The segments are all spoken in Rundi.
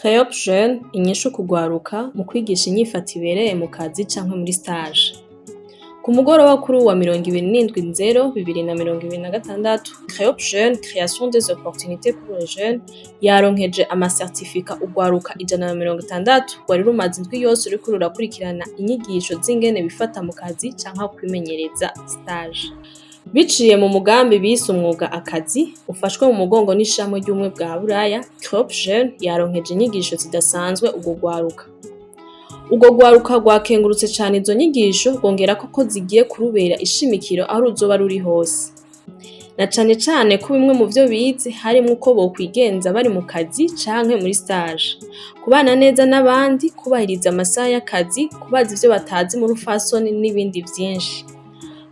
CREOP Jeune inyishu ku rwaruka mu kwigisha inyifato ibereye mu kazi canke muri stage. Ku mugoroba kuri uwa 27.0.2026, CREOP Jeune, Création des opportunités pour les jeunes, yaronkeje ama certificats urwaruka 160 rwari rumaze indwi yose ruriko rurakurikirana inyigisho z'ingene bifata mu kazi canke aho kwimenyereza, stage. Biciye mu mugambi bise "Umwuga akazi", ufashwe mu mugongo n'ishirahamwe ry'Ubumwe bwa Buraya, CREOP Jeune yaronkeje inyigisho zidasanzwe urwo rwaruka. Urwo rwaruka rwakengurutse cane izo nyigisho, rwongerako ko zigiye kurubera ishimikiro aho ruzoba ruri hose. Na cane cane ko bimwe mu vyo bize harimwo uko bokwigenza bari mu kazi canke muri stage, kubana neza n'abandi, kubahiriza amasaha y'akazi, kubaza ivyo batazi mu rupfasoni n'ibindi vyinshi.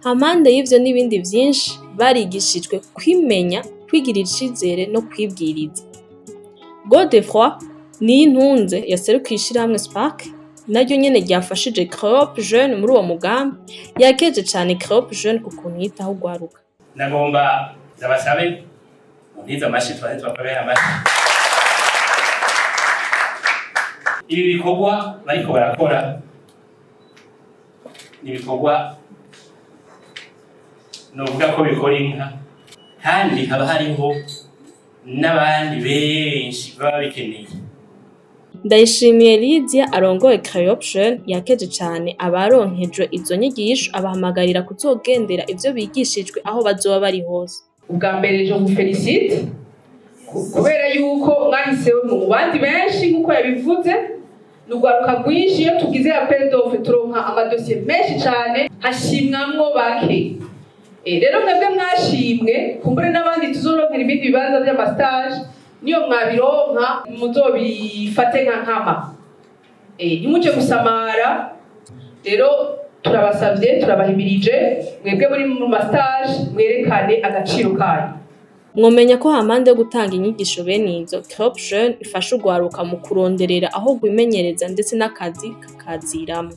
Hampande y'ivyo n'ibindi vyinshi, barigishijwe kwimenya, kwigirira icizere no kwibwiriza. Godefroid Niyintunze yaserukiye ishirahamwe Spark, naryo nyene ryafashije CREOP Jeune muri uwo mugambi, yakeje cane CREOP Jeune ku kuntu yitaho urwaruka. Nagomba ndabasabe muntize amashi, tubanze tubakomere amashi. Ibi bikorwa bariko barakora ni ibikorwa novuga ko bikora inka, kandi haba hariho n'abandi benshi baba bikeneye. Ndayishimiye Lydia arongoye CREOP Jeune yakeje cane abaronkejwe izo nyigisho, abahamagarira kuzogendera ivyo bigishijwe aho bazoba bari hose. Ubwa mbere, je vous félicite kubera yuko mwahise mu bandi benshi. Nk'uko yabivuze, ni urwaruka rwinshi. Iyo tugize appel d'offre, turonka amadosiye menshi cane, hashimwamwo bake. Rero mwebwe mwashimwe, kumbure n'abandi tuzoronkera ibindi bibanza vy'ama stage, niyo mwabironka muzobifate nka nkama, ntimuje gusamara. Rero turabasavye, turabahimirije, mwebwe muri mu ma stage mwerekane agaciro kanyu. Mwomenya ko hampande yo gutanga inyigisho bene izo, CREOP Jeune ifasha urwaruka mu kuronderera aho rwimenyereza, ndetse n'akazi kakaziramwo.